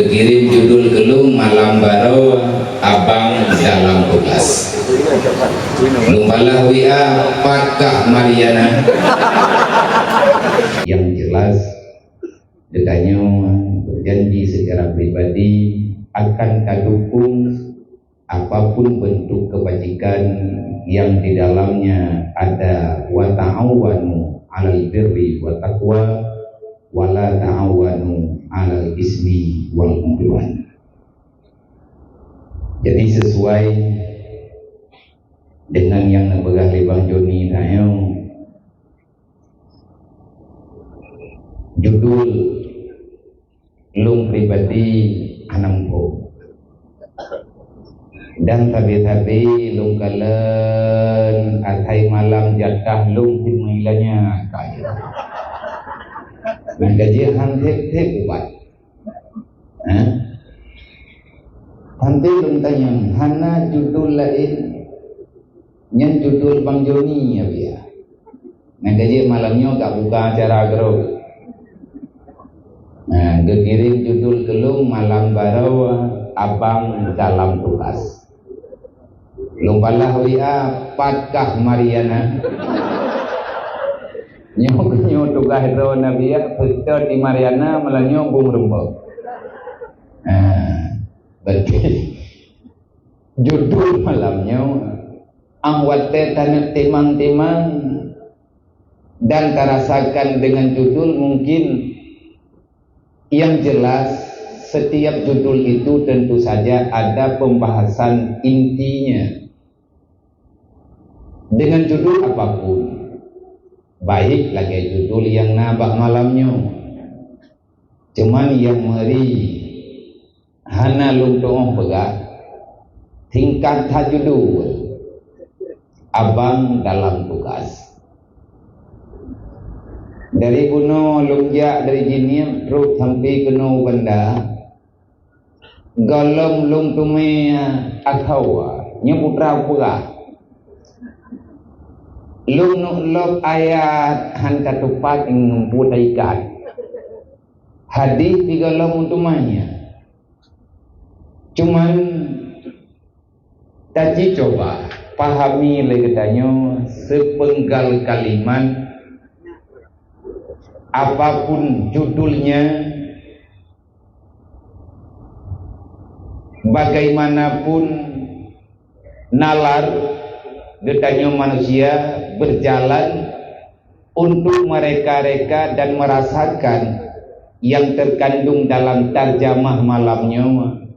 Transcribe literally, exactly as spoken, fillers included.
Kirim judul keu lôn malam baroe, abang dalam tugas. Lôn balah W A, pat kah Mariana? Yang jelas, geutanyoe berjanji secara pribadi akan tadukung apapun bentuk kebajikan yang di dalamnya ada wa ta'awanu 'alal birri wa taqwa wa la ta'awanu 'alal ismi wal 'udwan. Jadi sesuai dengan yang neupeugah lé Bang Joni tanyoe, judul lôn pribadi hana muphom. Dan sabe-sabe lôn kalon asai malam jatah lôn cit meuilanya kaya. Nyang ka jeuet han theb-theb ubat. Ha? Sampai lôn tanyong, hana judul laén? Nyan judul Bang Joni, ya, biya. Nyang ka jeuet malam nyoe ka buka acara keudroe. Nah, geukirim judul keu lôn malam baroe, abang dalam tugas. Lôn balah W A, pat kah Mariana? Nyoe, nyoe tugaih droeneuh biya, peutot di Mariana, malam nyoe bung rumpok. Nah, berarti judul malam nyoe, 'oh watèe taneuk timang-timang dan tarasakan dengan judul, mungkin yang jelas setiap judul itu tentu saja ada pembahasan intinya. Dengan judul apapun, baik lagèe judul nyang na bak malam nyoe. Cuman nyang meuri hana lôn tu'oh peugah, singkat that judul, abang dalam tugas. Dari bunoe lôn jak dari Jeunieb trok sampai keunoe u Banda, gohlom lôn teumé asoe, nyoe putra peugah. Lôn neuk lok ayat han tatupat ngon peue taikat. Hadih pih gohlom teumé nyan. Cuman, taci cuba pahami lé geutanyoe sepeunggal kalimat, apapun judulnya, bagaimanapun nalar geutanyoe manusia berjalan untuk mereka-reka dan merasakan yang terkandung dalam tarjamah malam nyoe,